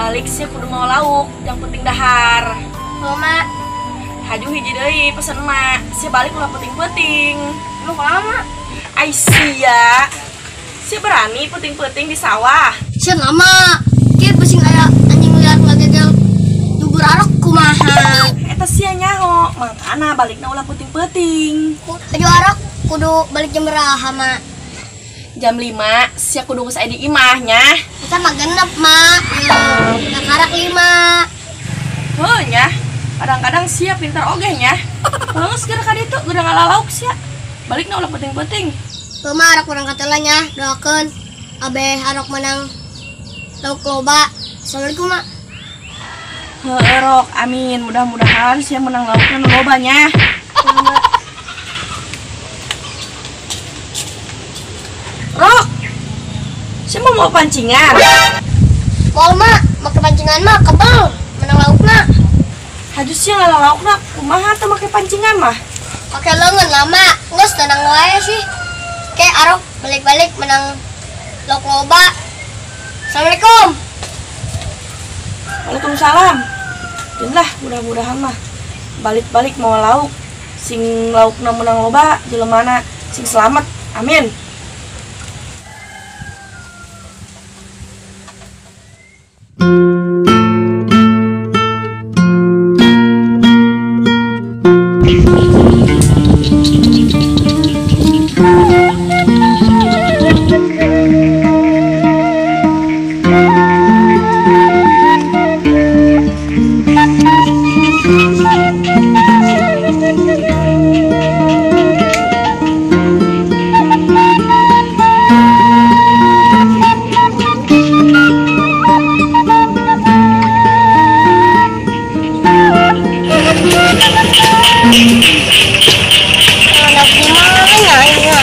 Balik sia kudu mau lauk, yang penting dahar. Heuh, Mak. Haju hiji deui pesen emak, sia balik ulah penting-penting. Lu kumaha, Mak? Ai sia. Sia berani penting-penting di sawah. Sia lama. Kieu pusing aya anjing liar ngagegel dubur arok kumaha. Eta sia nyaho, mangkana balikna ulah penting-penting. Haju arok kudu balik jam beraha, Mak? Jam 5 sia kudu geus aya di imah nya. Eta mah genep, Mak. Kakarak 5. Heuh nya. Kadang-kadang sia pintar oge nya. Geus geura ka ditu geura ngalalauk sia. Balikna ulah penting-penting. Heuh, Mak, arok urang katela nya, doakeun abeh arok menang lauk loba. Assalamualaikum, Mak. Heuh, Rok, amin. Mudah-mudahan sia menang laukna nu loba nya. Rok, sia mau pancingan? Moal, Mak, make pancingan mah kebel menang laukna. Haju sia ngalalaukna kumaha teh make pancingan mah? Pake leungeun lah, Mak. Geus tenang wae sih. Ke arok balik-balik menang lauk loba. Assalamualaikum. Waalaikumsalam. Lah, mudah-mudahan mah balik-balik mau lauk sing laukna menang loba, jelemana sing selamat. Amin. Ada gimana ini?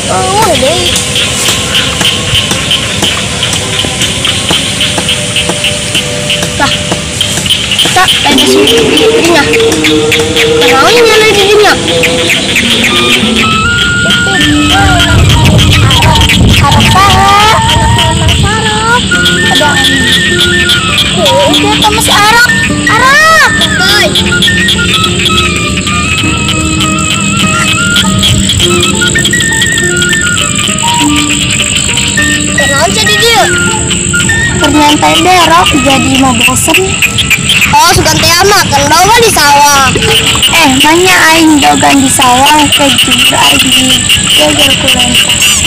Oh, deh. Tah, tak ada sih dirinya. Kenapa nyala dirinya? Ada masih arak, arak. Kenapa jadi dia? Ternyata deh, Rok jadi mau bosen. Oh, sugan teh mah kan bawa di sawah. Banyak aing dogan di sawah ke juga aing di geger kulentas.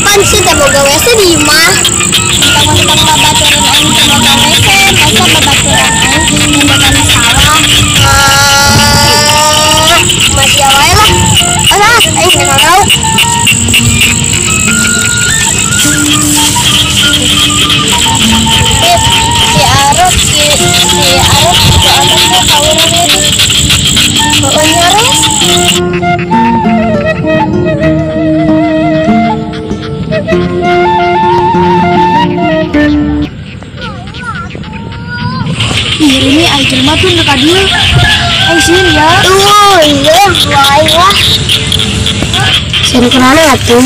Pan sih teh boga WC di imah. Mentang-mentang babaturan aing teh boga WC, masa babaturan aing dogan di sawah. Masih wae lah. Alah, aing geus lauk. Si Arok, si Arok itu anaknya kawuran itu. Pokoknya res. Ih, ini air jelma tuh dekat dia. Ayo sini ya. Tuh, iya, wae lah. Sini kemana tuh?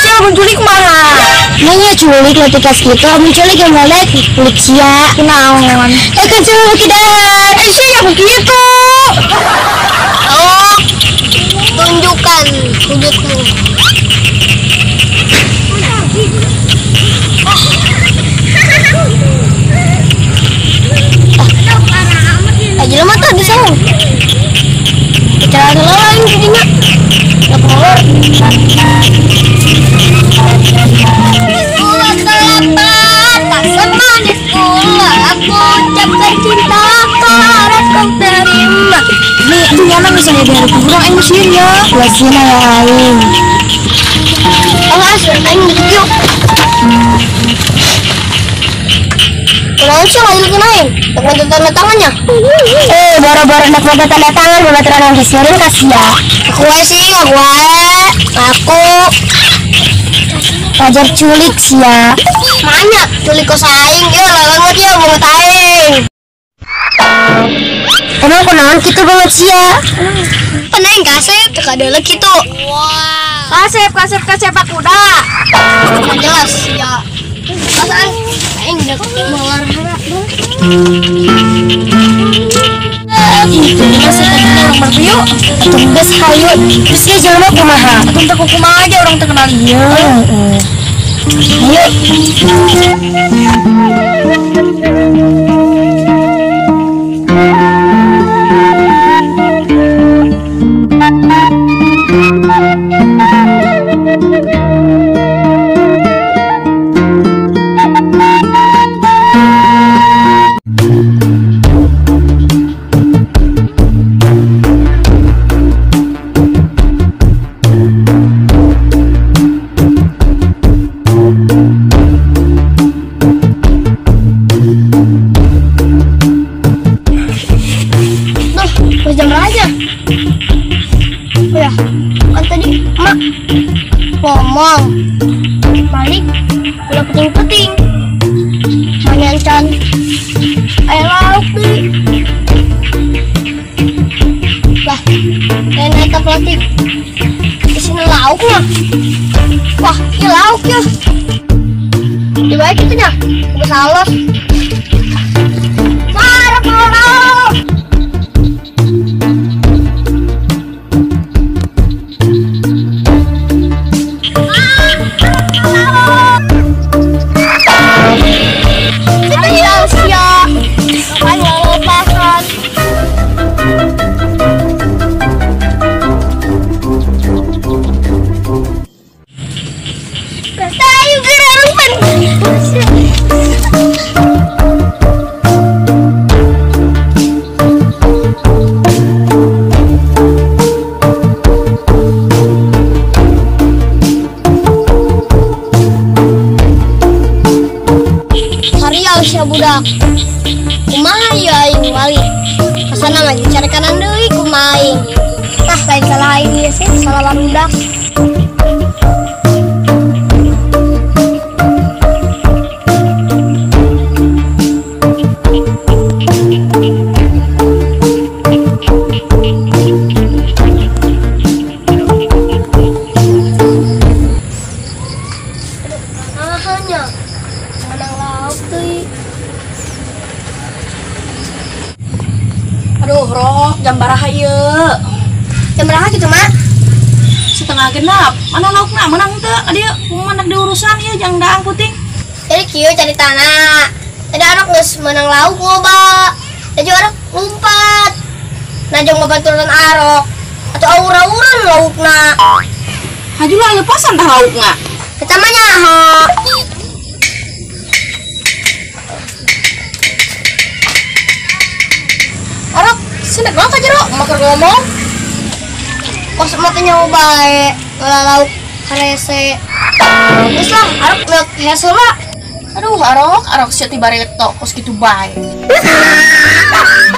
Siapa menculik mana? Nanya culik lah tikas kita, menculik yang balik kulit sia. Kenaon? Kan culik tidak. Sia yang begitu. Oh, tunjukkan wujudmu. Aja lama tuh di sana. Bicara dulu lain jadinya. Gak perlu. Gula kelapa tak semanis gula. Aku ucapkan cinta harap kau terima. Ini nyaman misalnya biar kurang emosi ya. Lesin ya aing. Awas, aing yuk. Kenapa sih nggak dilukin aing? Tak minta tanda tangannya. Boro-boro nak minta tanda tangan, babaturan yang disirin kasih ya. Aku sih, aku aku. Wajar culik sih ya. Banyak culik kos aing, ya lah banget ya banget aing. Emang kunaon kitu banget sia? Peneng kasep teu kadeuleu kitu. Kasep kasep kasep kuda. Jelas ya. Perasaan aing dek molar hara. Ini masih tadi orang berpiu. Atuh geus hayu. Terus ieu jelema kumaha? Atuh teu kumaha aja orang teu kenal ieu. Hayu. Duh, jam berapa aja? Oh ya, kan tadi emak ngomong balik udah peting-peting manyancan air lauk di lah kayak naik ke plastik isinya lauk mah. Wah, ini lauk ya dibaik itu nya udah salah marah marah. Sia budak kumaha ya aing balik kesana mah cari kanan deui kumaha aing. Tah lain salah aing ieu sih, salah barudak. Aduh, menang lauk deui. Aduh, Rok, jam baraha ieu? Jam baraha kitu, Mak? 5:30. Mana laukna menang teu? Adieu, kumaha nek diurusan ieu jang daang puting. Jadi kieu caritana. Tadi anak geus menang lauk loba. Jadi orang lompat. Nah, jeung babaturan arok. Atuh aur-auran laukna. Hajulah lepasan tah laukna. Eta mah nyaho. Arok, sini banget aja, Rok. Makar ngomong. Kos mah teh nyaho bae, ulah lauk harese. Geus lah, arok leuk hese lah. Aduh, arok, arok sia ti bareto kos kitu bae.